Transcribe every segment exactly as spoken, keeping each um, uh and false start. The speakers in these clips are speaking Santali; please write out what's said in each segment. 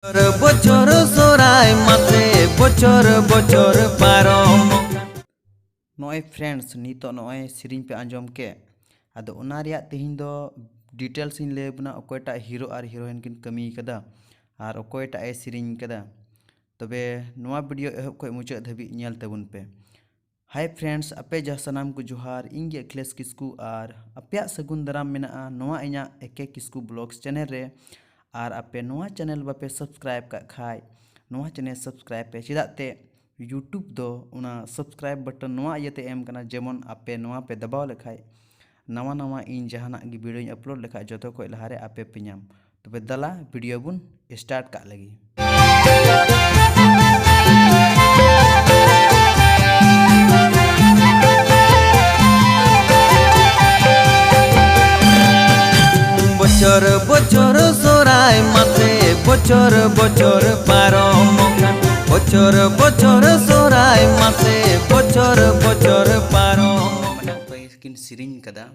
ᱵᱚᱪᱷᱚᱨ ᱥᱚᱨᱟᱭ ᱢᱟᱥᱮ ᱵᱚᱪᱷᱚᱨ ᱵᱚᱪᱷᱚᱨ ᱯᱟᱨᱚᱢᱚᱜ ᱠᱟᱱ᱾ ᱱᱚᱜᱼᱚᱭ friends, ᱱᱤᱛᱚᱜ ᱱᱚᱜᱼᱚᱭ ᱥᱮᱨᱮᱧ ᱯᱮ ᱟᱸᱡᱚᱢ ᱠᱮᱫ, ᱟᱫᱚ ᱚᱱᱟ ᱨᱮᱭᱟᱜ ᱛᱮᱦᱮᱧ ᱫᱚ details ᱤᱧ ᱞᱟᱹᱭ ᱟᱵᱚᱱᱟ, ᱚᱠᱚᱭᱴᱟᱜ hero ᱟᱨ heroine ᱠᱤᱱ ᱠᱟᱹᱢᱤ ᱠᱟᱫᱟ ᱟᱨ ᱚᱠᱚᱭᱴᱟᱜ ᱮ ᱥᱮᱨᱮᱧ ᱠᱟᱫᱟ᱾ ᱛᱚᱵᱮ ᱱᱚᱣᱟ video ᱮᱦᱚᱵ ᱠᱷᱚᱱ ᱢᱩᱪᱟᱹᱫ ᱫᱷᱟᱹᱵᱤᱡ ᱧᱮᱞ ᱛᱟᱵᱚᱱ ᱯᱮ᱾ Hi friends, ᱟᱯᱮ ᱡᱟ ᱥᱟᱱᱟᱢ ᱠᱚ ᱡᱚᱦᱟᱨ, ᱤᱧ ᱜᱮ ᱟᱠᱷᱤᱞᱮᱥ ᱠᱤᱥᱠᱩ ᱟᱨ ᱟᱯᱮᱭᱟᱜ ᱥᱟᱹᱜᱩᱱ ᱫᱟᱨᱟᱢ ᱢᱮᱱᱟᱜᱼᱟ ᱱᱚᱣᱟ ᱤᱧᱟᱹᱜ ᱮ ᱠᱮ ᱠᱤᱥᱠᱩ vlogs channel ᱨᱮ᱾ ᱟᱨ ᱟᱯᱮ ᱱᱚᱣᱟ channel ᱵᱟᱯᱮ subscribe ᱠᱟᱜ ᱠᱷᱟᱡ, ᱱᱚᱣᱟ channel subscribe ᱯᱮ᱾ ᱪᱮᱫᱟᱜ ᱛᱮ YouTube ᱫᱚ ᱚᱱᱟ subscribe button ᱱᱚᱣᱟ ᱤᱭᱟᱹᱛᱮ ᱮᱢ ᱠᱟᱱᱟ, ᱡᱮᱢᱚᱱ ᱟᱯᱮ ᱱᱚᱣᱟ ᱯᱮ ᱫᱟᱵᱟᱣ ᱞᱮᱠᱷᱟᱡ ᱱᱟᱣᱟ ᱱᱟᱣᱟ ᱤᱧ ᱡᱟᱦᱟᱱᱟᱜ ᱜᱮ videoᱧ upload ᱞᱮᱠᱷᱟᱡ ᱡᱚᱛᱚ ᱠᱷᱚᱡ ᱞᱟᱦᱟᱨᱮ ᱟᱯᱮ ᱯᱮ ᱧᱟᱢ᱾ ᱛᱚᱵᱮ ᱫᱟᱞᱟ video ᱵᱚᱱ start ᱠᱟᱜ ᱞᱮᱜᱮ᱾ ᱵᱚᱪᱷᱚᱨ ᱵᱚᱪᱷᱚᱨ ᱥᱚᱨᱟᱭ ᱢᱟᱥᱮ ᱵᱚᱪᱷᱚᱨ ᱵᱚᱪᱷᱚᱨ ᱯᱟᱨᱚᱢᱚᱜ ᱠᱟᱱ᱾ ᱵᱚᱪᱷᱚᱨ ᱵᱚᱪᱷᱚᱨ ᱥᱚᱨᱟᱭ ᱢᱟᱥᱮ ᱵᱚᱪᱷᱚᱨ ᱵᱚᱪᱷᱚᱨ ᱯᱟᱨᱚᱢᱚᱜ ᱠᱟᱱ᱾ ᱚᱠᱚᱭ ᱠᱤᱱ ᱥᱮᱨᱮᱧ ᱠᱟᱫᱟ,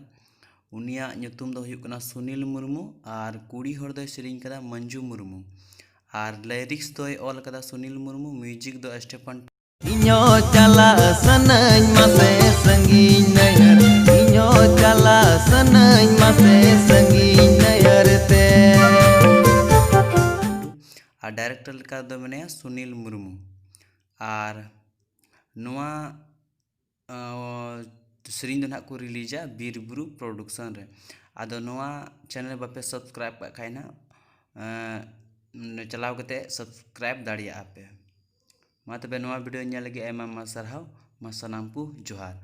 ᱩᱱᱤᱭᱟᱜ ᱧᱩᱛᱩᱢ ᱫᱚ ᱦᱩᱭᱩᱜ ᱠᱟᱱᱟ ᱥᱩᱱᱤᱞ ᱢᱩᱨᱢᱩ ᱟᱨ ᱠᱩᱲᱤ ᱦᱚᱲ ᱫᱚᱭ ᱥᱮᱨᱮᱧ ᱠᱟᱫᱟ ᱢᱚᱧᱡᱩ ᱢᱩᱨᱢᱩ᱾ ᱟᱨ lyrics ᱫᱚᱭ ᱚᱞ ᱠᱟᱫᱟ ᱥᱩᱱᱤᱞ ᱢᱩᱨᱢᱩ, music ᱫᱚ ᱥᱴᱮᱯᱷᱟᱱ᱾ ᱤᱧᱦᱚᱸ ᱪᱟᱞᱟᱜ ᱥᱟᱱᱟᱧ ᱢᱟᱥᱮ ᱥᱟᱺᱜᱤᱧ ᱱᱟᱹᱭᱦᱟᱹᱨ, ᱤᱧᱦᱚᱸ ᱪᱟᱞᱟᱜ ᱥᱟᱱᱟᱧ ᱢᱟᱥᱮ ᱥᱟᱺᱜᱤᱧ ᱱᱟᱹᱭᱦᱟᱹᱨ ᱛᱮ᱾ ᱟᱨ director ᱞᱮᱠᱟ ᱫᱚ ᱢᱮᱱᱟᱭᱟ ᱥᱩᱱᱤᱞ ᱢᱩᱨᱢᱩ᱾ ᱟᱨ ᱱᱚᱣᱟ ᱟᱸ, ᱥᱮᱨᱮᱧ ᱫᱚ ᱱᱟᱦᱟᱜ ᱠᱚ releaseᱟ ᱵᱤᱨ ᱵᱩᱨᱩ production ᱨᱮ᱾ ᱟᱫᱚ ᱱᱚᱣᱟ channel ᱵᱟᱯᱮ subscribe ᱠᱟᱜ ᱠᱷᱟᱡ ᱱᱟᱦᱟᱜ, ᱟᱸ, ᱪᱟᱞᱟᱣ ᱠᱟᱛᱮ subscribe ᱫᱟᱲᱮᱭᱟᱜᱼᱟ ᱯᱮ᱾ ᱢᱟ ᱛᱚᱵᱮ ᱱᱚᱣᱟ video ᱧᱮᱞ ᱞᱟᱹᱜᱤᱫ ᱟᱭᱢᱟ ᱟᱭᱢᱟ ᱥᱟᱨᱦᱟᱣ᱾ ᱢᱟ ᱥᱟᱱᱟᱢ ᱠᱚ ᱡᱚᱦᱟᱨ᱾